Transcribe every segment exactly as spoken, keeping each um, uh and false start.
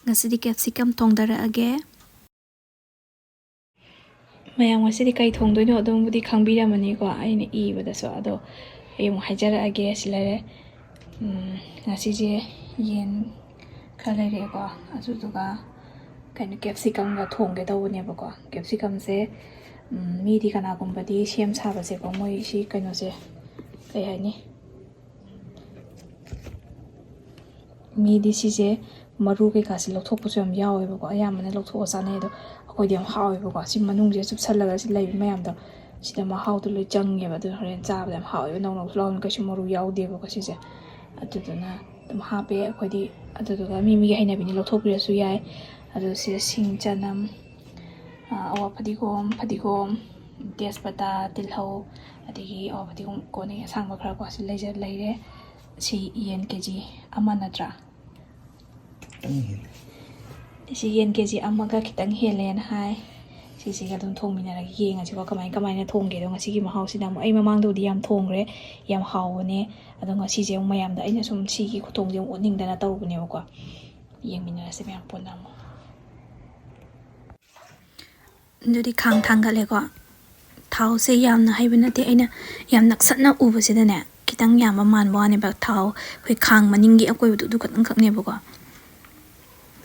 ꯉꯁꯤꯗꯤ capsicum ꯊꯣꯡꯗꯔꯛꯑꯒꯦ꯫ ꯃꯌꯥꯝ ꯉꯁꯤꯗꯤ ꯀꯩ ꯊꯣꯡꯗꯣꯏꯅꯣ ꯑꯗꯨꯝꯕꯨꯗꯤ ꯈꯪꯕꯤꯔꯝꯃꯅꯤꯀꯣ, ꯑꯩꯅ ꯏꯕꯗꯁꯨ꯫ ꯑꯗꯣ ꯑꯩ ꯑꯃꯨꯛ ꯍꯥꯏꯖꯔꯛꯑꯒꯦ꯫ ꯁꯤ ꯂꯩꯔꯦ꯫ ꯎꯝ, ꯉꯁꯤꯁꯦ ꯌꯦꯟ ꯈꯔ ꯂꯩꯔꯛꯑꯦꯀꯣ, ꯑꯗꯨꯗꯨꯒ ꯀꯩꯅꯣ, capsicumꯒ ꯊꯣꯡꯒꯦ ꯇꯧꯕꯅꯦꯕꯀꯣ꯫ Capsicumꯁꯦ, ꯎꯝ, ꯃꯤꯗꯤ ꯀꯅꯥꯒꯨꯝꯕꯗꯤ ꯁꯦꯝ ꯁꯥꯕꯁꯦꯀꯣ, ꯃꯣꯏ ꯁꯤ ꯀꯩꯅꯣꯁꯦ, ꯀꯩ ꯍꯥꯏꯅꯤ, ꯃꯤꯗꯤ ꯁꯤꯁꯦ ꯃꯔꯨ ꯀꯩꯀꯥꯁꯦ ꯂꯧꯊꯣꯛꯄꯁꯨ ꯌꯥꯝ ꯌꯥꯎꯋꯦꯕꯀꯣ, ꯑꯌꯥꯝꯕꯅ ꯂꯧꯊꯣꯛꯑ ꯆꯥꯅꯩ꯫ ꯑꯗꯣ ꯑꯩꯈꯣꯏꯗꯤ ꯌꯥꯝ ꯍꯥꯎꯋꯦꯕꯀꯣ, ꯁꯤ ꯃꯅꯨꯡꯁꯤꯗ ꯆꯨꯞꯁꯜꯂꯒ ꯁꯤ ꯂꯩꯕ ꯃꯌꯥꯝꯗꯣ, ꯁꯤꯗ ꯃꯍꯥꯎꯗꯣ ꯂꯣꯏ ꯆꯪꯉꯦꯕ꯫ ꯑꯗꯨꯅ ꯍꯣꯔꯦꯟ ꯆꯥꯕꯗ ꯌꯥꯝ ꯍꯥꯎꯋꯦꯕ, ꯅꯧ ꯅꯧꯁꯨ ꯂꯥꯎꯅ, ꯀꯩꯁꯨ ꯃꯔꯨ ꯌꯥꯎꯗꯦꯕꯀꯣ ꯁꯤꯁꯦ꯫ ꯑꯗꯨꯗꯨꯅ ꯑꯗꯨꯝ ꯍꯥꯞꯄꯦ ꯑꯩꯈꯣꯏꯗꯤ꯫ ꯑꯗꯨꯗꯨꯒ ꯃꯤ ꯃꯤꯒꯤ ꯍꯩꯅꯕꯤꯅꯤ, ꯂꯧꯊꯣꯛꯄꯤꯔꯁꯨ ꯌꯥꯏ꯫ ꯑꯗꯨ ꯁꯤꯗ ꯁꯤꯡ, ꯆꯅꯝ, ꯑ, ꯑꯋꯥ ꯐꯗꯤꯒꯣꯝ, ꯐꯗꯤꯒꯣꯝ, ꯇꯦꯖꯄꯇꯥ, ꯇꯤꯜꯍꯧ, ꯑꯗꯒꯤ ꯑꯋꯥ ꯐꯗꯤꯒꯣꯝ ꯀꯣꯟꯅ ꯑꯁꯥꯡꯕ ꯈꯔ ꯀꯣ, ꯁꯤ ꯂꯩꯖ-, ꯂꯩꯔꯦ꯫ ꯁꯤ ꯌꯦꯟ KG ꯑꯃ ꯅꯠꯇ꯭ꯔꯥ? ꯈꯤꯇꯪ ꯍꯦꯜꯂꯦ꯫ ꯁꯤ ꯌꯦꯟ KG ꯑꯃꯒ ꯈꯤꯇꯪ ꯍꯦꯜꯂꯦꯅ ꯍꯥꯏ꯫ ꯁꯤꯁꯤꯒ ꯑꯗꯨꯝ ꯊꯣꯡꯃꯤꯟꯅꯔꯒ ꯌꯦꯡꯉꯁꯤꯀꯣ, ꯀꯃꯥꯏ ꯀꯃꯥꯏꯅ ꯊꯣꯡꯒꯦꯗꯣ꯫ ꯉꯁꯤꯒꯤ ꯃꯍꯥꯎꯁꯤꯅ ꯑꯃꯨꯛ, ꯑꯩ ꯃꯃꯥꯡꯗꯕꯨꯗꯤ ꯌꯥꯝ ꯊꯣꯡꯈ꯭ꯔꯦ, ꯌꯥꯝ ꯍꯥꯎꯕꯅꯦ꯫ ꯑꯗꯣ ꯉꯁꯤꯁꯦ ꯑꯃꯨꯛ ꯃꯌꯥꯝꯗ ꯑꯩꯅ ꯁꯨꯝ ꯁꯤꯒꯤ ꯈꯨꯊꯣꯡꯁꯦ ꯑꯃꯨꯛ ꯎꯠꯅꯤꯡꯗꯅ ꯇꯧꯕꯅꯦꯕꯀꯣ꯫ ꯌꯦꯡꯃꯤꯟꯅꯔꯁꯦ ꯃꯌꯥꯝ ꯄꯨꯟꯅ ꯑꯃꯨꯛ꯫ ꯑꯗꯨꯗꯤ ꯈꯥꯡ ꯊꯥꯡꯒꯠꯂꯦꯀꯣ꯫ ꯊꯥꯎꯁꯦ ꯌꯥꯝꯅ ꯍꯩꯕ ꯅꯠꯇꯦ, ꯑꯩꯅ ꯌꯥꯝ ꯅꯛꯁꯠꯅ ꯎꯕꯁꯤꯗꯅꯦ, ꯈꯤꯇꯪ ꯌꯥꯝꯕ ꯃꯥꯟꯕ ꯋꯥꯅꯦꯕ꯫ ꯊꯥꯎ ꯑꯩꯈꯣꯏ ꯈꯥꯡ ꯃꯅꯤꯡꯒꯤ ꯑꯀꯣꯏꯕꯗꯨ ꯑꯗꯨ ꯈꯛꯇꯪ ꯈꯛꯅꯦꯕꯀꯣ꯫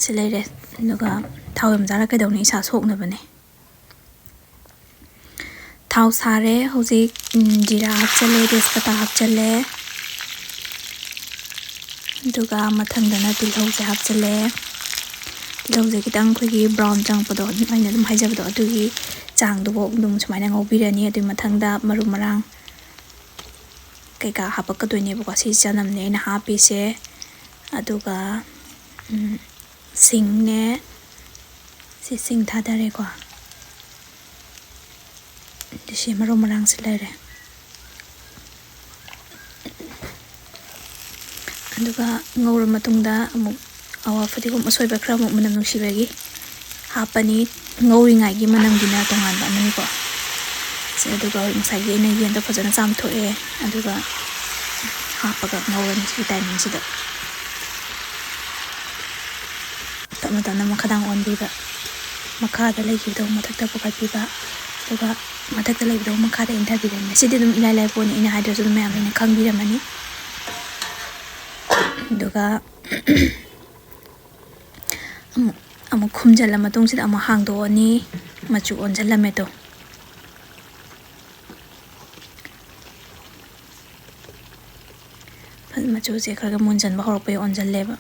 ꯁꯤ ꯂꯩꯔꯦ꯫ ꯑꯗꯨꯒ ꯊꯥꯎ ꯌꯥꯝ ꯆꯥꯔ ꯀꯩꯗꯧꯅꯤ, ꯏꯁꯥ ꯁꯣꯛꯅꯕꯅꯦ꯫ ꯊꯥꯎ ꯁꯥꯔꯦ꯫ ꯍꯧꯖꯤꯛ, ꯎꯝ, ꯖꯤꯔꯥ ꯍꯥꯞꯆꯜꯂꯦ, ꯇꯦꯖꯄꯇꯥ ꯍꯥꯞꯆꯜꯂꯦ꯫ ꯑꯗꯨꯒ ꯃꯊꯪꯗꯅ ꯇꯤꯜꯍꯧꯁꯦ ꯍꯥꯞꯆꯜꯂꯦ꯫ ꯇꯤꯜꯍꯧꯁꯦ ꯈꯤꯇꯪ ꯑꯩꯈꯣꯏꯒꯤ brown ꯆꯪꯉꯛꯄꯗꯣ, ꯑꯗꯨꯝ ꯑꯩꯅ ꯑꯗꯨꯝ ꯍꯥꯏꯖꯕꯗꯣ, ꯑꯗꯨꯒꯤ ꯆꯥꯡꯗꯨꯐꯥꯎ ꯑꯗꯨꯝ ꯁꯨꯃꯥꯏꯅ ꯉꯧꯕꯤꯔꯅꯤ꯫ ꯑꯗꯨꯒꯤ ꯃꯊꯪꯗ ꯃꯔꯨ ꯃꯔꯥꯡ ꯀꯩꯀꯥ ꯍꯥꯄꯛꯀꯗꯣꯏꯅꯦꯕꯀꯣ꯫ ꯁꯤ ꯆꯅꯝꯅꯦ ꯑꯩꯅ ꯍꯥꯞꯄꯤꯁꯦ꯫ ꯑꯗꯨꯒ, ꯎꯝ, ꯁꯤꯡꯅꯦ꯫ ꯁꯤ ꯁꯤꯡ ꯊꯥꯗꯔꯦꯀꯣ꯫ ꯑꯗꯨ ꯁꯤ ꯃꯔꯨ ꯃꯔꯥꯡꯁꯤ ꯂꯩꯔꯦ꯫ ꯑꯗꯨꯒ ꯉꯧꯔ ꯃꯇꯨꯡꯗ ꯑꯃꯨꯛ ꯑꯋꯥ ꯐꯗꯤꯒꯣꯝ ꯑꯁꯣꯏꯕ ꯈꯔ ꯑꯃꯨꯛ ꯃꯅꯝ ꯅꯨꯡꯁꯤꯕꯒꯤ ꯍꯥꯞꯄꯅꯤ꯫ ꯉꯧꯔꯤꯉꯩꯒꯤ ꯃꯅꯝꯒꯤꯅ ꯇꯣꯉꯥꯟꯕ ꯑꯃꯅꯤꯀꯣ꯫ ꯁꯤ ꯑꯗꯨꯒ ꯉꯁꯥꯏꯒꯤ ꯑꯩꯅ ꯌꯦꯟꯗꯣ ꯐꯖꯅ ꯆꯥꯝꯊꯣꯛꯑꯦ, ꯑꯗꯨꯒ ꯍꯥꯞꯄꯒ ꯉꯧꯔꯅꯤ ꯁꯤꯒꯤ timingꯁꯤꯗ꯫ ꯇꯞꯅ ꯇꯞꯅ ꯃꯈꯥꯗꯪ ꯑꯣꯟꯕꯤꯕ, ꯃꯈꯥꯗ ꯂꯩꯈꯤꯕꯗꯣ ꯃꯊꯛꯇ ꯄꯨꯈꯠꯄꯤꯕ, ꯑꯗꯨꯒ ꯃꯊꯛꯇ ꯂꯩꯕꯗꯣ ꯃꯈꯥꯗ ꯏꯟꯊꯕꯤꯔꯝꯃꯦ꯫ ꯁꯤꯗꯤ ꯑꯗꯨꯝ ꯏꯂꯥꯏ ꯂꯥꯏ ꯄꯣꯠꯅꯤ, ꯑꯩꯅ ꯍꯥꯏꯗ꯭ꯔꯁꯨ ꯑꯗꯨꯝ ꯃꯌꯥꯝ ꯂꯣꯏꯅ ꯈꯪꯕꯤꯔꯝꯃꯅꯤ꯫ ꯑꯗꯨꯒ ꯑꯃꯨꯛ, ꯑꯃꯨꯛ ꯈꯨꯝꯖꯤꯜꯂ ꯃꯇꯨꯡꯁꯤꯗ ꯑꯃꯨꯛ ꯍꯥꯡꯗꯣꯛꯑꯅꯤ꯫ ꯃꯆꯨ ꯑꯣꯟꯁꯤꯜꯂꯝꯃꯦ ꯇꯣ꯫ ꯐ-, ꯃꯆꯨꯁꯦ ꯈꯔ ꯈꯔ ꯃꯨꯟꯖꯟꯕ ꯍꯧꯔꯛꯄꯩ ꯑꯣꯟꯁꯤꯜꯂꯦꯕ꯫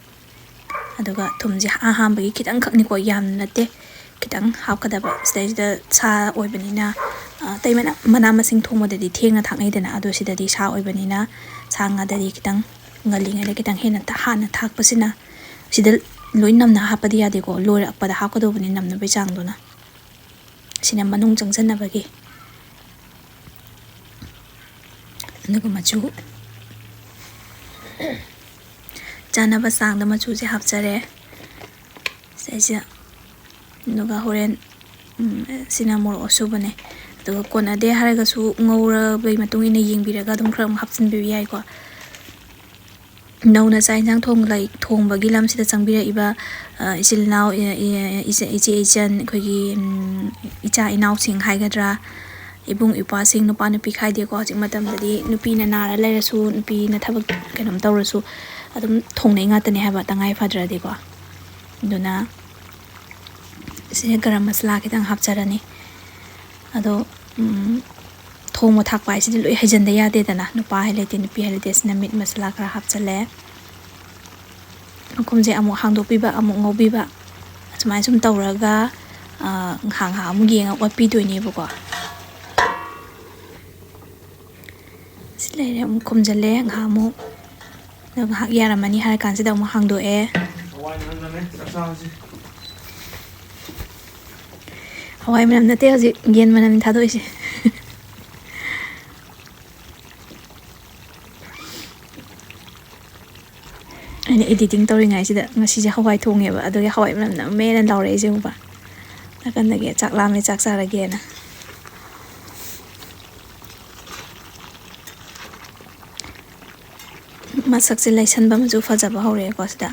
ꯑꯗꯨꯒ ꯊꯨꯝꯁꯦ ꯑꯍꯥꯟꯕꯒꯤ ꯈꯤꯇꯪꯈꯛꯅꯤꯀꯣ, ꯌꯥꯝꯅ ꯅꯠꯇꯦ, ꯈꯤꯇꯪ ꯍꯥꯞꯀꯗꯕ꯫ ꯁꯤꯗꯩꯁꯤꯗ ꯁꯥ ꯑꯣꯏꯕꯅꯤꯅ, ꯑ, ꯑꯇꯩ ꯃꯅꯥ, ꯃꯅꯥ ꯃꯁꯤꯡ ꯊꯣꯡꯕꯗꯗꯤ ꯊꯦꯡꯅ ꯊꯥꯛꯅꯩꯗꯅ, ꯑꯗꯣ ꯁꯤꯗꯗꯤ ꯁꯥ ꯑꯣꯏꯕꯅꯤꯅ, ꯁꯥ ꯉꯥꯗꯗꯤ ꯈꯤꯇꯪ ꯉꯜꯂꯤꯉꯩꯗ ꯈꯤꯇꯪ ꯍꯦꯟꯅ ꯊꯥ-, ꯍꯥꯟꯅ ꯊꯥꯛꯄꯁꯤꯅ, ꯁꯤꯗ ꯂꯣꯏ ꯅꯝꯅ ꯍꯥꯞꯄꯗꯤ ꯌꯥꯗꯦꯀꯣ, ꯂꯣꯏꯔꯛꯄꯗ ꯍꯥꯞꯀꯗꯧꯕꯅꯤ ꯅꯝꯅꯕꯒꯤ ꯆꯥꯡꯗꯨꯅ꯫ ꯁꯤꯅ ꯃꯅꯨꯡ ꯆꯪꯁꯤꯟꯅꯕꯒꯤ꯫ ꯑꯗꯨꯒ ꯃꯆꯨ ꯆꯥꯟꯅꯕ ꯆꯥꯡꯗ ꯃꯆꯨꯁꯦ ꯍꯥꯞꯆꯔꯦ ꯁꯤꯗꯩꯁꯤꯗ꯫ ꯑꯗꯨꯒ ꯍꯣꯔꯦꯟ, ꯎꯝ, ꯁꯤꯅ ꯃꯣꯔꯣꯛ ꯑꯁꯨꯕꯅꯦ꯫ ꯑꯗꯨꯒ ꯀꯣꯟꯅꯗꯦ ꯍꯥꯏꯔꯒꯁꯨ ꯉꯧꯔꯕꯩ ꯃꯇꯨꯡ ꯏꯟꯅ ꯌꯦꯡꯕꯤꯔꯒ ꯑꯗꯨꯝ ꯈꯔ ꯑꯃꯨꯛ ꯍꯥꯞꯆꯤꯟꯕꯤꯕ ꯌꯥꯏꯀꯣ꯫ ꯅꯧꯅ ꯆꯥꯛ ꯏꯟꯁꯥꯡ ꯊꯣꯡꯂꯩ-, ꯊꯣꯡꯕꯒꯤ ꯂꯝꯁꯤꯗ ꯆꯪꯕꯤꯔꯛꯏꯕ, ꯑ, ꯏꯆꯤꯜ ꯏꯅꯥꯎ, ꯏ-, ꯏ-, ꯏꯆꯦ, ꯏꯆꯦ ꯏꯆꯟ, ꯑꯩꯈꯣꯏꯒꯤ, ꯎꯝ, ꯏꯆꯥ ꯏꯅꯥꯎꯁꯤꯡ ꯍꯥꯏꯒꯗ꯭ꯔꯥ, ꯏꯕꯨꯡ ꯏꯄ꯭ꯋꯥꯁꯤꯡ, ꯅꯨꯄꯥ ꯅꯨꯄꯤ ꯈꯥꯏꯗꯦꯀꯣ꯫ ꯍꯧꯖꯤꯛ ꯃꯇꯝꯗꯗꯤ ꯅꯨꯄꯤꯅ ꯅꯥꯔ ꯂꯩꯔꯁꯨ, ꯅꯨꯄꯤꯅ ꯊꯕꯛ ꯀꯩꯅꯣꯝ ꯇꯧꯔꯁꯨ ꯑꯗꯨꯝ ꯊꯣꯡꯅꯩ ꯉꯥꯛꯇꯅꯦ ꯍꯥꯏꯕ, ꯇꯉꯥꯏ ꯐꯗ꯭ꯔꯗꯤꯀꯣ꯫ ꯑꯗꯨꯅ ꯁꯤꯗ ꯒꯔꯝ ꯃꯁꯥꯂꯥ ꯈꯤꯇꯪ ꯍꯥꯞꯆꯔꯅꯤ꯫ ꯑꯗꯣ, ꯎꯝ, ꯊꯣꯡꯕ ꯊꯥꯛꯄ ꯍꯥꯏꯁꯤꯗꯤ ꯂꯣꯏ ꯍꯩꯖꯟꯗ ꯌꯥꯗꯦꯗꯅ, ꯅꯨꯄꯥ ꯍꯥꯏ ꯂꯩꯇꯦ, ꯅꯨꯄꯤ ꯍꯥꯏ ꯂꯩꯇꯦ꯫ ꯁꯤꯅ ꯃꯤꯠ ꯃꯁꯥꯂꯥ ꯈꯔ ꯍꯥꯞꯆꯜꯂꯦ꯫ ꯃꯈꯨꯝꯁꯦ ꯑꯃꯨꯛ ꯍꯥꯡꯗꯣꯛꯄꯤꯕ, ꯑꯃꯨꯛ ꯉꯧꯕꯤꯕ, ꯑꯁꯨꯃꯥꯏꯅ ꯁꯨꯝ ꯇꯧꯔꯒ, ꯑ, ꯉꯥꯏꯍꯥꯛ ꯉꯥꯏꯍꯥꯛ ꯑꯃꯨꯛ ꯌꯦꯡꯉ ꯑꯣꯠꯄꯤꯗꯣꯏꯅꯦꯕꯀꯣ꯫ ꯁꯤ ꯂꯩꯔꯦ, ꯑꯃꯨꯛ ꯈꯨꯝꯖꯤꯜꯂꯦ ꯉꯥꯏꯍꯥꯛ ꯑꯃꯨꯛ꯫ ꯑꯗꯣ ꯉꯥꯏꯍꯥꯛ ꯌꯥꯔꯝꯃꯅꯤ ꯍꯥꯏꯔ ꯀꯥꯟꯁꯤꯗ ꯑꯃꯨꯛ ꯍꯥꯡꯗꯣꯛꯑꯦ꯫ ꯍꯋꯥꯏ ꯃꯅꯝ ꯅꯝꯃꯦ, ꯆꯥꯛ ꯆꯥꯕꯁꯦ꯫ ꯍꯋꯥꯏ ꯃꯅꯝ ꯅꯠꯇꯦ, ꯍꯧꯖꯤꯛ ꯌꯦꯟ ꯃꯅꯝꯅꯤ ꯊꯥꯗꯣꯛꯏꯁꯦ꯫ ꯑꯩꯅ editing ꯇꯧꯔꯤꯉꯩꯁꯤꯗ ꯉꯁꯤꯁꯦ ꯍꯋꯥꯏ ꯊꯣꯡꯉꯦꯕ, ꯑꯗꯨꯒꯤ ꯍꯋꯥꯏ ꯃꯅꯝ ꯅꯝꯃꯦꯅ ꯂꯥꯎꯔꯛꯏꯁꯦ ꯎꯕ꯫ ꯅꯥꯀꯟꯗꯒꯤ ꯆꯥꯛ ꯂꯥꯝꯃꯦ, ꯆꯥꯛ ꯆꯥꯔꯒꯦꯅ꯫ ꯃꯁꯛꯁꯦ ꯂꯩꯁꯟꯕ ꯑꯃꯁꯨ ꯐꯖꯕ ꯍꯧꯔꯛꯑꯦꯀꯣ ꯁꯤꯗ꯫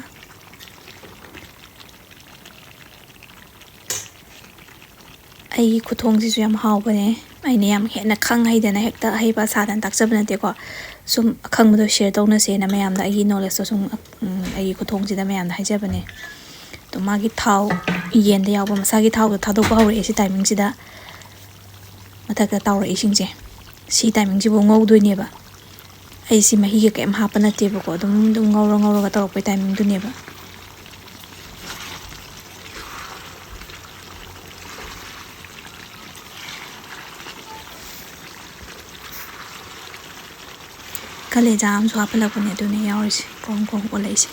ꯑꯩꯒꯤ ꯈꯨꯊꯣꯡꯁꯤꯁꯨ ꯌꯥꯝ ꯍꯥꯎꯕꯅꯦ꯫ ꯑꯩꯅ ꯌꯥꯝ ꯍꯦꯟꯅ ꯈꯪ ꯍꯩꯗꯅ ꯍꯦꯛꯇ ꯑꯍꯩꯕ ꯁꯥꯗꯅ ꯇꯥꯛꯆꯕ ꯅꯠꯇꯦꯀꯣ꯫ ꯁꯨꯝ ꯑꯈꯪꯕꯗꯣ share ꯇꯧꯅꯁꯦꯅ ꯃꯌꯥꯝꯗ ꯑꯩꯒꯤ knowledgeꯇꯣ ꯁꯨꯝ, ꯎꯝ, ꯑꯩꯒꯤ ꯈꯨꯊꯣꯡꯁꯤꯗ ꯃꯌꯥꯝꯗ ꯍꯥꯏꯖꯕꯅꯦ꯫ ꯑꯗꯣ ꯃꯥꯒꯤ ꯊꯥꯎ, ꯌꯦꯟꯗ ꯌꯥꯎꯕ ꯃꯁꯥꯒꯤ ꯊꯥꯎꯗꯣ ꯊꯥꯗꯣꯛꯄ ꯍꯧꯔꯛꯑꯦ ꯁꯤ timingꯁꯤꯗ꯫ ꯃꯊꯛꯇ ꯇꯥꯎꯔꯛꯏꯁꯤꯡꯁꯦ ꯁꯤ timingꯁꯤꯕꯨ ꯉꯧꯗꯣꯏꯅꯦꯕ꯫ ꯑꯩꯁꯤ ꯃꯍꯤꯒ ꯀꯩꯝ ꯍꯥꯞꯄ ꯅꯠꯇꯦꯕꯀꯣ, ꯑꯗꯨꯝ, ꯑꯗꯨꯝ ꯉꯧꯔ ꯉꯧꯔꯒ ꯇꯧꯔꯛꯄꯩ timingꯗꯨꯅꯦꯕ꯫ ꯀꯂꯦꯖꯥ ꯑꯃꯁꯨ ꯍꯥꯞꯄꯜꯂꯛꯄꯅꯦ, ꯑꯗꯨꯅꯦ ꯌꯥꯎꯔꯤꯁꯦ, ꯀꯣꯡ ꯀꯣꯡ ꯑꯣꯜꯂꯛꯏꯁꯦ꯫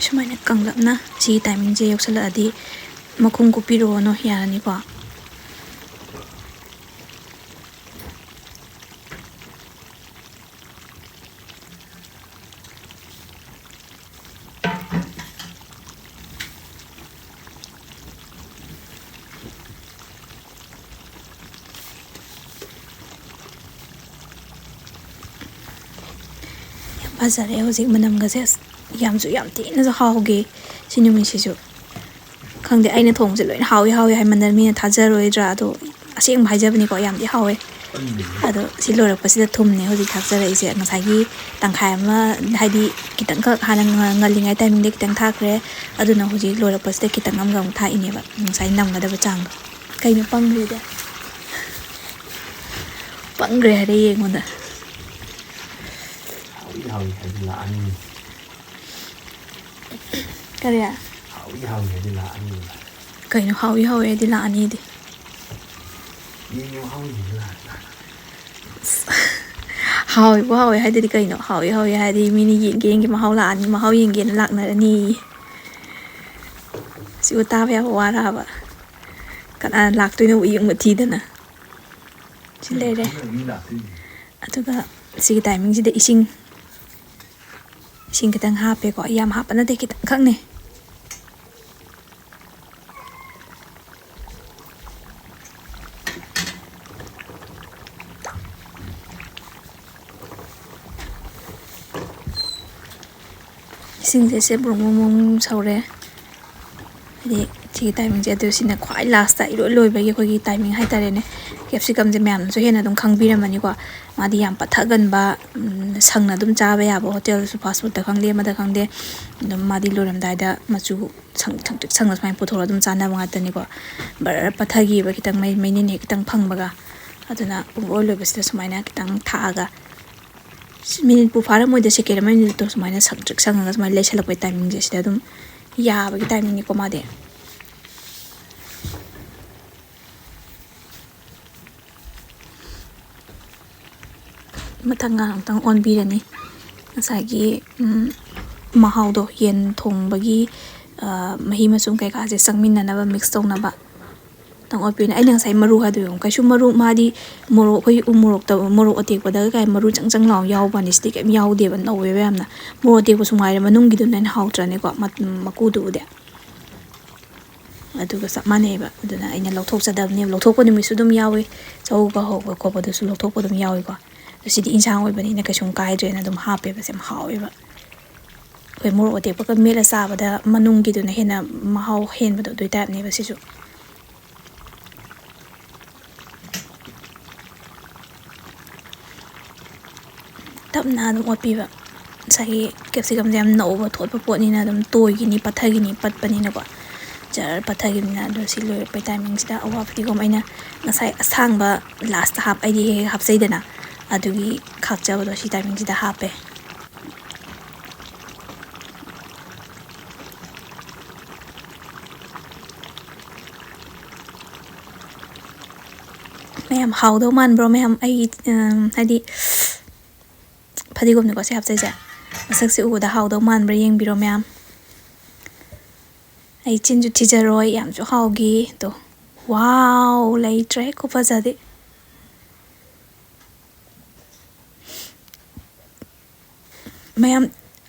ꯁꯨꯃꯥꯏꯅ ꯀꯪꯂꯞꯅ ꯁꯤꯒꯤ timingꯁꯦ ꯌꯧꯁꯜꯂꯛꯑꯗꯤ ꯃꯈꯨꯝ ꯀꯨꯞꯄꯤꯔꯛꯑꯣꯅꯣ, ꯌꯥꯔꯅꯤꯀꯣ꯫ ꯌꯥꯝ ꯐꯖꯔꯦ ꯍꯧꯖꯤꯛ ꯃꯅꯝꯒꯁꯦ꯫ ꯑꯁ, ꯌꯥꯝꯁꯨ, ꯌꯥꯝ ꯊꯤꯅꯁꯨ ꯍꯥꯎꯈꯤ ꯁꯤ ꯅꯨꯃꯤꯠꯁꯤꯁꯨ꯫ ꯈꯪꯗꯦ, ꯑꯩꯅ ꯊꯣꯡꯕꯁꯦ ꯂꯣꯏꯅ ꯍꯥꯎꯏ ꯍꯥꯎꯏ ꯍꯥꯏꯃꯟꯗꯅ ꯃꯤꯅ ꯊꯥꯖꯔꯣꯏꯗ꯭ꯔꯥ, ꯑꯗꯣ ꯑꯁꯦꯡꯕ ꯍꯥꯏꯖꯕꯅꯤꯀꯣ, ꯌꯥꯝꯗꯤ ꯍꯥꯎꯋꯦ꯫ ꯑꯗꯣ ꯁꯤ ꯂꯣꯏꯔꯛꯄꯁꯤꯗ ꯊꯨꯝꯅꯦ ꯍꯧꯖꯤꯛ ꯊꯥꯛꯆꯔꯛꯏꯁꯦ꯫ ꯉꯁꯥꯏꯒꯤ ꯇꯪꯈꯥꯏ ꯑꯃ, ꯍꯥꯏꯗꯤ ꯈꯤꯇꯪꯈꯛ ꯍꯥꯟꯅ ꯉ-, ꯉꯜꯂꯤꯉꯩ timingꯗ ꯈꯤꯇꯪ ꯊꯥꯛꯈ꯭ꯔꯦ, ꯑꯗꯨꯅ ꯍꯧꯖꯤꯛ ꯂꯣꯏꯔꯛꯄꯁꯤꯗ ꯈꯤꯇꯪ ꯑꯃꯒ ꯑꯃꯨꯛ ꯊꯥꯛꯏꯅꯦꯕ, ꯉꯁꯥꯏ ꯅꯝꯒꯗꯕ ꯆꯥꯡꯗꯣ꯫ ꯀꯩꯅꯣ ꯄꯪꯈ꯭ꯔꯤꯗꯤ? ꯄꯪꯈ꯭ꯔꯦ ꯍꯥꯏꯔꯦ ꯌꯦꯡꯉꯣꯗ꯫ ꯍꯥꯎꯏ ꯍꯥꯎꯏ ꯍꯥꯏꯖꯤꯜꯂꯛꯑꯅꯤ꯫ ꯀꯔꯤ? ꯍꯥꯎꯏ ꯍꯥꯎꯏ ꯍꯥꯏꯖꯤꯜꯂꯛꯑꯅꯤ꯫ ꯀꯩꯅꯣ ꯍꯥꯎꯏ ꯍꯥꯎꯏ ꯍꯥꯏꯗꯤ ꯂꯥꯛꯑꯅꯤꯗꯤ? ꯌꯦꯡꯉꯣ, ꯍꯥꯎꯏ ꯍꯥꯏꯖꯤꯜꯂꯛꯑꯅꯤ꯫ ꯍꯥꯎꯏꯕꯨ ꯍꯥꯎꯏ ꯍꯥꯏꯗꯗꯤ ꯀꯩꯅꯣ? ꯍꯥꯎꯏ ꯍꯥꯎꯏ ꯍꯥꯏꯗꯤ ꯃꯤꯅ ꯌꯦꯡꯒꯦ ꯌꯦꯡꯒꯦ ꯃꯍꯥꯎ ꯂꯥꯛꯑꯅꯤ, ꯃꯍꯥꯎ ꯌꯦꯡꯒꯦꯅ ꯂꯥꯛꯅꯔꯅꯤ꯫ ꯁꯤꯕꯨ ꯇꯥꯕ ꯌꯥꯕ ꯋꯥꯔꯕ? ꯀꯅꯥꯅ ꯂꯥꯛꯇꯣꯏꯅꯣ ꯌꯦꯡꯕ ꯊꯤꯗꯅ? ꯁꯤ ꯂꯩꯔꯦ꯫ ꯃꯤ ꯂꯥꯛꯇꯣꯏꯅꯤ꯫ ꯑꯗꯨꯒ ꯁꯤꯒꯤ timingꯁꯤꯗ ꯏꯁꯤꯡ, ꯏꯁꯤꯡ ꯈꯤꯇꯪ ꯍꯥꯞꯄꯦꯀꯣ, ꯌꯥꯝ ꯍꯥꯞꯄ ꯅꯠꯇꯦ, ꯈꯤꯇꯪꯈꯛꯅꯦ꯫ ꯁꯤꯡꯁꯦ ꯁꯦ ꯕ꯭ꯔꯨꯡ ꯕ꯭ꯔꯨꯡ ꯕ꯭ꯔꯨꯡ ꯁꯧꯔꯦ꯫ ꯍꯥꯏꯗꯤ ꯁꯤꯒꯤ ꯇꯥꯏꯃꯤꯡꯁꯦ, ꯑꯗꯨ ꯁꯤꯅ ꯈ꯭ꯋꯥꯏ ꯂꯥꯁꯇ, ꯏꯔꯣꯏ ꯂꯣꯏꯕꯒꯤ ꯑꯩꯈꯣꯏꯒꯤ ꯇꯥꯏꯃꯤꯡ ꯍꯥꯏꯇꯥꯔꯦꯅꯦ꯫ ꯀꯦꯞꯁꯤꯀꯝꯁꯦ ꯃꯌꯥꯝꯅꯁꯨ ꯍꯦꯟꯅ ꯑꯗꯨꯝ ꯈꯪꯕꯤꯔꯝꯃꯅꯤꯀꯣ꯫ ꯃꯥꯗꯤ ꯌꯥꯝ ꯄꯠꯊꯒꯟꯕ, ꯎꯝ, ꯁꯪꯅ ꯑꯗꯨꯝ ꯆꯥꯕ ꯌꯥꯕ, ꯍꯣꯇꯦꯜꯗꯁꯨ ꯐꯥꯁ ꯐꯨꯗꯇ ꯈꯪꯗꯦ, ꯑꯃꯗ ꯈꯪꯗꯦ, ꯑꯗꯨꯝ ꯃꯥꯗꯤ ꯂꯣꯏꯔꯝꯗꯥꯏꯗ ꯃꯆꯨ ꯁꯪ-, ꯁꯪꯇ꯭ꯔꯤꯛ ꯁꯪꯅ ꯁꯨꯃꯥꯏꯅ ꯄꯨꯊꯣꯔꯒ ꯑꯗꯨꯝ ꯆꯥꯅꯕ ꯉꯥꯛꯇꯅꯤꯀꯣ꯫ ꯕꯔ ꯄꯠꯊꯈꯤꯕ ꯈꯤꯇꯪ, ꯃꯩ, ꯃꯩꯅꯤꯟ ꯍꯦꯛ ꯈꯤꯇꯪ ꯐꯪꯕꯒ꯫ ꯑꯗꯨꯅ ꯄꯨꯡꯂꯣꯏ ꯂꯣꯏꯕꯁꯤꯗ ꯁꯨꯃꯥꯏꯅ ꯈꯤꯇꯪ ꯊꯥꯛꯑꯒ, ꯃꯤꯅꯤꯠꯄꯨ ꯐꯥꯔꯝꯃꯣꯏꯗ, ꯁꯦꯀꯦꯟ ꯑꯃ ꯑꯅꯤꯗꯣ ꯁꯨꯃꯥꯏꯅ ꯁꯪꯇ꯭ꯔꯤꯛ ꯁꯪꯉꯒ ꯁꯨꯃꯥꯏꯅ ꯂꯩꯁꯜꯂꯛꯄꯩ ꯇꯥꯏꯃꯤꯡꯁꯦ, ꯁꯤꯗ ꯑꯗꯨꯝ ꯌꯥꯕꯒꯤ ꯇꯥꯏꯃꯤꯡꯅꯤꯀꯣ ꯃꯥꯗꯤ꯫ ꯃꯊꯪꯒ ꯑꯃꯨꯛꯇꯪ ꯑꯣꯟꯕꯤꯔꯅꯤ꯫ ꯉꯁꯥꯏꯒꯤ, ꯎꯝ, ꯃꯍꯥꯎꯗꯣ, ꯌꯦꯟ ꯊꯣꯡꯕꯒꯤ, ꯑ, ꯃꯍꯤ ꯃꯆꯨꯝ ꯀꯩꯀꯥꯁꯦ ꯆꯪꯃꯤꯟꯅꯅꯕ, ꯃꯤꯛꯁ ꯇꯧꯅꯕ ꯑꯃꯨꯛꯇꯪ ꯑꯣꯠꯄꯤꯔꯅꯤ꯫ ꯑꯩꯅ ꯉꯁꯥꯏ ꯃꯔꯨ ꯍꯥꯏꯗꯣ ꯌꯦꯡꯉꯨ, ꯀꯩꯁꯨ ꯃꯔꯨ, ꯃꯥꯗꯤ ꯃꯣꯔꯣꯛ, ꯑꯩꯈꯣꯏꯒꯤ ꯎ ꯃꯣꯔꯣꯛꯇ, ꯃꯣꯔꯣꯛ ꯑꯇꯦꯛꯄꯗꯒ ꯀꯥꯏ ꯃꯔꯨ ꯆꯪ ꯆꯪ ꯂꯥꯎ ꯌꯥꯎꯕꯅꯤ, ꯁꯤꯗꯤ ꯀꯩꯝ ꯌꯥꯎꯗꯦꯕ, ꯅꯧꯋꯦꯕ ꯌꯥꯝꯅ꯫ ꯃꯣꯔꯣꯛ ꯑꯇꯦꯛꯄꯁꯨ ꯉꯥꯏꯔꯦ, ꯃꯅꯨꯡꯒꯤꯗꯨꯅ ꯍꯦꯟꯅ ꯍꯥꯎꯇ꯭ꯔꯅꯦꯀꯣ, ꯃ-, ꯃꯀꯨꯗꯨꯕꯨꯗꯤ꯫ ꯑꯗꯨꯒ ꯆꯞ ꯃꯥꯟꯅꯩꯑꯕ꯫ ꯑꯗꯨꯅ ꯑꯩꯅ ꯂꯧꯊꯣꯛꯆꯗꯕꯅꯦꯕ꯫ ꯂꯧꯊꯣꯛꯄ ꯅꯨꯃꯤꯠꯁꯨ ꯑꯗꯨꯝ ꯌꯥꯎꯏ, ꯆꯧꯒ ꯍꯧꯕ ꯈꯣꯠꯄꯗꯁꯨ ꯂꯧꯊꯣꯛꯄ ꯑꯗꯨꯝ ꯌꯥꯎꯏꯀꯣ꯫ ꯑꯗꯣ ꯁꯤꯗꯤ ꯏꯟꯁꯥꯡ ꯑꯣꯏꯕꯅꯤꯅ ꯀꯩꯁꯨꯝ ꯀꯥꯏꯗ꯭ꯔꯦꯅ ꯑꯗꯨꯝ ꯍꯥꯞꯄꯦꯕ꯫ ꯁꯤ ꯌꯥꯝ ꯍꯥꯎꯋꯦꯕ꯫ ꯑꯩꯈꯣꯏ ꯃꯣꯔꯣꯛ ꯑꯇꯦꯛꯄꯒ ꯃꯦꯠꯂ ꯆꯥꯕꯗ ꯃꯅꯨꯡꯒꯤꯗꯨꯅ ꯍꯦꯟꯅ ꯃꯍꯥꯎ ꯍꯦꯟꯕꯗꯣ, ꯑꯗꯨꯏ ꯇꯥꯏꯞꯅꯦꯕ ꯁꯤꯁꯨ꯫ ꯇꯞꯅ ꯑꯗꯨꯝ ꯑꯣꯠꯄꯤꯕ꯫ ꯉꯁꯥꯏꯒꯤ ꯀꯦꯞꯁꯤꯀꯝꯁꯦ ꯌꯥꯝ ꯅꯧꯕ ꯊꯣꯠꯄ ꯄꯣꯠꯅꯤꯅ ꯑꯗꯨꯝ ꯇꯣꯏꯈꯤꯅꯤ, ꯄꯠꯊꯈꯤꯅꯤ, ꯄꯠꯄꯅꯤꯅꯀꯣ꯫ ꯖꯔ ꯄꯠꯊꯈꯤꯕꯅꯤꯅ꯫ ꯑꯗꯣ ꯁꯤ ꯂꯣꯏꯔꯛꯄꯩ ꯇꯥꯏꯃꯤꯡꯁꯤꯗ ꯑꯋꯥ ꯐꯗꯤꯒꯣꯝ ꯑꯩꯅ ꯉꯁꯥꯏ ꯑꯁꯥꯡꯕ ꯂꯥꯁꯇ ꯍꯥꯞ-, ꯑꯩꯗꯤ ꯍꯦꯛ ꯍꯦꯛ ꯍꯥꯞꯆꯩꯗꯅ, ꯑꯗꯨꯒꯤ ꯈꯥꯛꯆꯕꯗꯣ ꯁꯤ ꯇꯥꯏꯃꯤꯡꯁꯤꯗ ꯍꯥꯞꯄꯦ꯫ ꯃꯌꯥꯝ ꯍꯥꯎꯗꯧ ꯃꯥꯟꯕ꯭ꯔꯣ ꯃꯌꯥꯝ? ꯑꯩꯒꯤ, ꯎꯝ, ꯍꯥꯏꯗꯤ ꯐꯗꯤꯒꯣꯝꯅꯤꯀꯣ ꯁꯤ ꯍꯥꯞꯆꯩꯁꯦ꯫ ꯃꯁꯛꯁꯦ ꯎꯕꯗ ꯍꯥꯎꯗꯧ ꯃꯥꯟꯕ꯭ꯔꯥ ꯌꯦꯡꯕꯤꯔꯣ ꯃꯌꯥꯝ꯫ ꯑꯩ ꯆꯤꯟꯁꯨ ꯊꯤꯖꯔꯣꯏ, ꯌꯥꯝꯁꯨ ꯍꯥꯎꯈꯤ꯫ ꯑꯗꯣ, ꯋꯥꯎ, ꯂꯩꯇ꯭ꯔꯦ ꯈꯨꯐꯖꯗꯤ꯫ ꯃꯌꯥꯝ,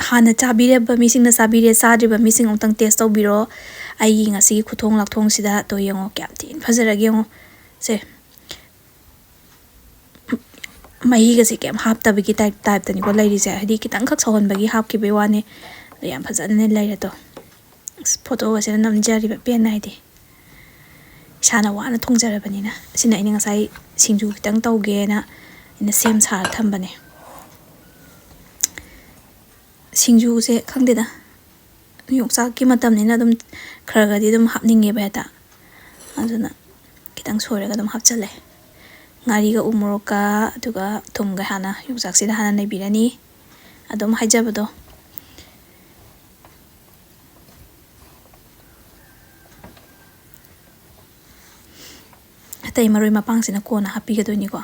ꯍꯥꯟꯅ ꯆꯥꯕꯤꯔꯕ ꯃꯤꯁꯤꯡꯅ ꯆꯥꯕꯤꯔꯦ, ꯆꯥꯗ꯭ꯔꯤꯕ ꯃꯤꯁꯤꯡ ꯑꯃꯨꯛꯇꯪ ꯇꯦꯁ ꯇꯧꯕꯤꯔꯣ꯫ ꯑꯩꯒꯤ ꯉꯁꯤꯒꯤ ꯈꯨꯊꯣꯡ ꯂꯥꯛꯊꯣꯡꯁꯤꯗ ꯇꯣ ꯌꯦꯡꯉꯣ, ꯀꯌꯥꯝ ꯊꯤꯅ ꯐꯖꯔꯒꯦ ꯌꯦꯡꯉꯣ꯫ ꯁꯦ, ꯃꯍꯤꯒꯁꯦ ꯀꯩꯝ ꯍꯥꯞꯇꯕꯒꯤ ꯇꯥꯏꯞ, ꯇꯥꯏꯞꯇꯅꯤꯀꯣ ꯂꯩꯔꯤꯁꯦ꯫ ꯍꯥꯏꯗꯤ ꯈꯤꯇꯪꯈꯛ ꯁꯧꯍꯟꯕꯒꯤ ꯍꯥꯞꯈꯤꯕꯩ ꯋꯥꯅꯦ꯫ ꯑꯗꯣ ꯌꯥꯝ ꯐꯖꯅ ꯂꯩꯔꯦ꯫ ꯑꯗꯣ ꯑꯁ, ꯐꯣꯇꯣꯒꯁꯤꯅ ꯅꯝꯖꯔꯤꯕ ꯄꯦꯟ ꯅꯥꯏꯗꯦ꯫ ꯏꯁꯥꯅ ꯋꯥꯅ ꯊꯣꯡꯖꯔꯕꯅꯤꯅ꯫ ꯑꯁꯤꯅ ꯑꯩꯅ ꯉꯁꯥꯏ ꯁꯤꯡꯖꯨ ꯈꯤꯇꯪ ꯇꯧꯒꯦꯅ ꯑꯩꯅ ꯁꯦꯝ ꯁꯥꯔ ꯊꯝꯕꯅꯦ꯫ ꯁꯤꯡꯖꯨꯁꯦ ꯈꯪꯗꯦꯗ, ꯌꯣꯡꯆꯥꯛꯀꯤ ꯃꯇꯝꯅꯤꯅ ꯑꯗꯨꯝ ꯈꯔ ꯈꯔꯗꯤ ꯑꯗꯨꯝ ꯍꯥꯞꯅꯤꯡꯉꯦꯕ ꯍꯦꯛꯇ꯫ ꯑꯗꯨꯅ ꯈꯤꯇꯪ ꯁꯣꯏꯔꯒ ꯑꯗꯨꯝ ꯍꯥꯞꯆꯜꯂꯦ꯫ ꯉꯥꯔꯤꯒ ꯎ ꯃꯣꯔꯣꯛꯀ ꯑꯗꯨꯒ ꯊꯨꯝꯒ ꯍꯥꯟꯅ ꯌꯣꯡꯆꯥꯛꯁꯤꯗ ꯍꯥꯟꯅ ꯅꯩꯕꯤꯔꯅꯤ꯫ ꯑꯗꯨꯝ ꯍꯥꯏꯖꯕꯗꯣ꯫ ꯑꯇꯩ ꯃꯔꯣꯏ ꯃꯄꯥꯡꯁꯤꯅ ꯀꯣꯟꯅ ꯍꯥꯞꯄꯤꯒꯗꯣꯏꯅꯤꯀꯣ꯫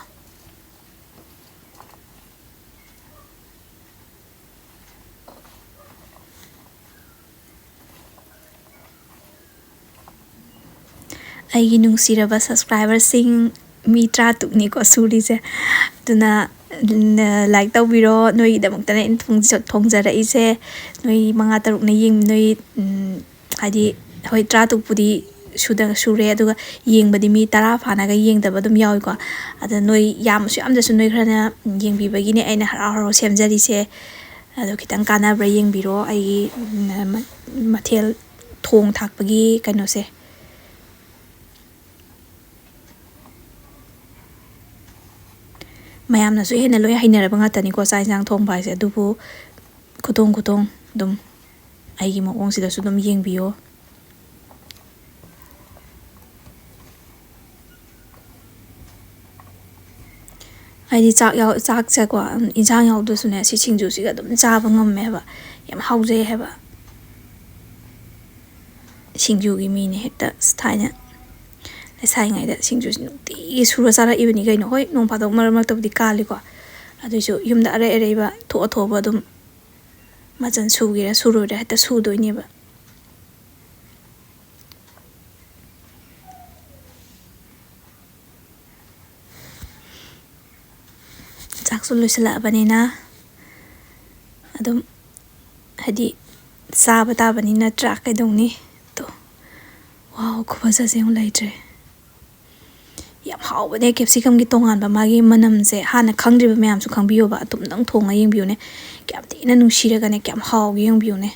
ꯑꯩꯒꯤ ꯅꯨꯡꯁꯤꯔꯕ subscriberꯁꯤꯡ, ꯃꯤ ꯇꯔꯥ ꯇꯔꯨꯛꯅꯤꯀꯣ ꯁꯨꯔꯤꯁꯦ꯫ ꯑꯗꯨꯅ, ꯎꯝ, like ꯇꯧꯕꯤꯔꯣ꯫ ꯅꯣꯏꯒꯤꯗꯃꯛꯇꯅꯦ ꯑꯩꯅ ꯊꯣꯡꯖ-, ꯊꯣꯡꯖꯔꯛꯏꯁꯦ꯫ ꯅꯣꯏ ꯃꯉꯥ ꯇꯔꯨꯛꯅ ꯌꯦꯡ-, ꯅꯣꯏ, ꯎꯝ, ꯍꯥꯏꯗꯤ, ꯍꯣꯏ, ꯇꯔꯥ ꯇꯔꯨꯛꯄꯨꯗꯤ ꯁꯨꯗ-, ꯁꯨꯔꯦ, ꯑꯗꯨꯒ ꯌꯦꯡꯕꯗꯤ ꯃꯤ ꯇꯔꯥ ꯐꯥꯅꯒ ꯌꯦꯡꯗꯕ ꯑꯗꯨꯝ ꯌꯥꯎꯏꯀꯣ꯫ ꯑꯗ ꯅꯣꯏ ꯌꯥꯝꯃꯁꯨ ꯌꯥꯝꯗ꯭ꯔꯁꯨ ꯅꯣꯏ ꯈꯔꯅ ꯌꯦꯡꯕꯤꯕꯒꯤꯅꯦ ꯑꯩꯅ ꯍꯔꯥꯎ ꯍꯔꯥꯎ ꯁꯦꯝꯖꯔꯤꯁꯦ꯫ ꯑꯗꯣ ꯈꯤꯇꯪ ꯀꯥꯟꯅꯕ꯭ꯔꯥ ꯌꯦꯡꯕꯤꯔꯣ ꯑꯩꯒꯤ, ꯎꯝ, ꯃ-, ꯃꯊꯦꯜ ꯊꯣꯡ ꯊꯥꯛꯄꯒꯤ ꯀꯩꯅꯣꯁꯦ꯫ ꯃꯌꯥꯝꯅꯁꯨ ꯍꯦꯟꯅ ꯂꯣꯏ ꯍꯩꯅꯔꯕ ꯉꯥꯛꯇꯅꯤꯀꯣ ꯆꯥꯛ ꯏꯟꯁꯥꯡ ꯊꯣꯡꯕ ꯍꯥꯏꯁꯦ꯫ ꯑꯗꯨꯕꯨ ꯈꯨꯊꯣꯡ ꯈꯨꯊꯣꯡ ꯑꯗꯨꯝ ꯑꯩꯒꯤ ꯃꯑꯣꯡꯁꯤꯗꯁꯨ ꯑꯗꯨꯝ ꯌꯦꯡꯕꯤꯌꯣ꯫ ꯍꯥꯏꯗꯤ ꯆꯥꯛ ꯌꯥꯎ-, ꯆꯥꯛꯁꯦꯀꯣ, ꯏꯟꯁꯥꯡ ꯌꯥꯎꯗ꯭ꯔꯁꯨꯅꯦ, ꯁꯤ ꯁꯤꯡꯖꯨꯁꯤꯒ ꯑꯗꯨꯝ ꯆꯥꯕ ꯉꯝꯃꯦ ꯍꯥꯏꯕ꯫ ꯌꯥꯝ ꯍꯥꯎꯖꯩ ꯍꯥꯏꯕ꯫ ꯁꯤꯡꯖꯨꯒꯤ ꯃꯤꯅꯦ ꯍꯦꯛꯇ꯫ ꯑꯁ, ꯊꯥꯏꯅ ꯂꯩꯁꯥꯔꯤꯉꯩꯗ ꯁꯤꯡꯖꯨꯁꯤ ꯅꯨꯡꯇꯤꯒꯤ ꯁꯨꯔ ꯆꯥꯔꯛꯏꯕꯅꯤ ꯀꯩꯅꯣ꯫ ꯍꯣꯏ, ꯅꯣꯡ ꯐꯥꯗꯣꯛ ꯃꯔꯛ ꯃꯔꯛꯇꯕꯨꯗꯤ ꯀꯥꯜꯂꯤꯀꯣ꯫ ꯑꯗꯨꯏꯁꯨ ꯌꯨꯝꯗ ꯑꯔꯩ ꯑꯔꯩꯕ ꯊꯣꯛꯑ ꯊꯣꯛꯑꯕ ꯑꯗꯨꯝ ꯃꯆꯜ ꯁꯨꯒꯦꯔꯥ ꯁꯨꯔꯣꯏꯔꯥ ꯍꯦꯛꯇ ꯁꯨꯗꯣꯏꯅꯦꯕ꯫ ꯆꯥꯛꯁꯨ ꯂꯣꯏꯁꯤꯜꯂꯛꯑꯕꯅꯤꯅ ꯑꯗꯨꯝ, ꯍꯥꯏꯗꯤ, ꯆꯥꯕ ꯇꯥꯕꯅꯤ ꯅꯠꯇ꯭ꯔꯥ? ꯀꯩꯗꯧꯅꯤ? ꯇꯣ, wow, ꯈꯨꯐꯖꯁꯦ ꯑꯃꯨꯛ ꯂꯩꯇ꯭ꯔꯦ꯫ ꯌꯥꯝ ꯍꯥꯎꯕꯅꯦ꯫ ꯀꯦꯞꯁꯤꯀꯝꯒꯤ ꯇꯣꯉꯥꯟꯕ ꯃꯥꯒꯤ ꯃꯅꯝꯁꯦ ꯍꯥꯟꯅ ꯈꯪꯗ꯭ꯔꯤꯕ ꯃꯌꯥꯝꯁꯨ ꯈꯪꯕꯤꯌꯣꯕ, ꯑꯗꯨꯝꯗꯪ ꯊꯣꯡꯉ ꯌꯦꯡꯕꯤꯌꯨꯅꯦ꯫ ꯀꯌꯥꯝ ꯊꯤꯅ ꯅꯨꯡꯁꯤꯔꯒꯅꯦ, ꯀꯌꯥꯝ ꯍꯥꯎꯒꯦ ꯌꯦꯡꯕꯤꯌꯨꯅꯦ꯫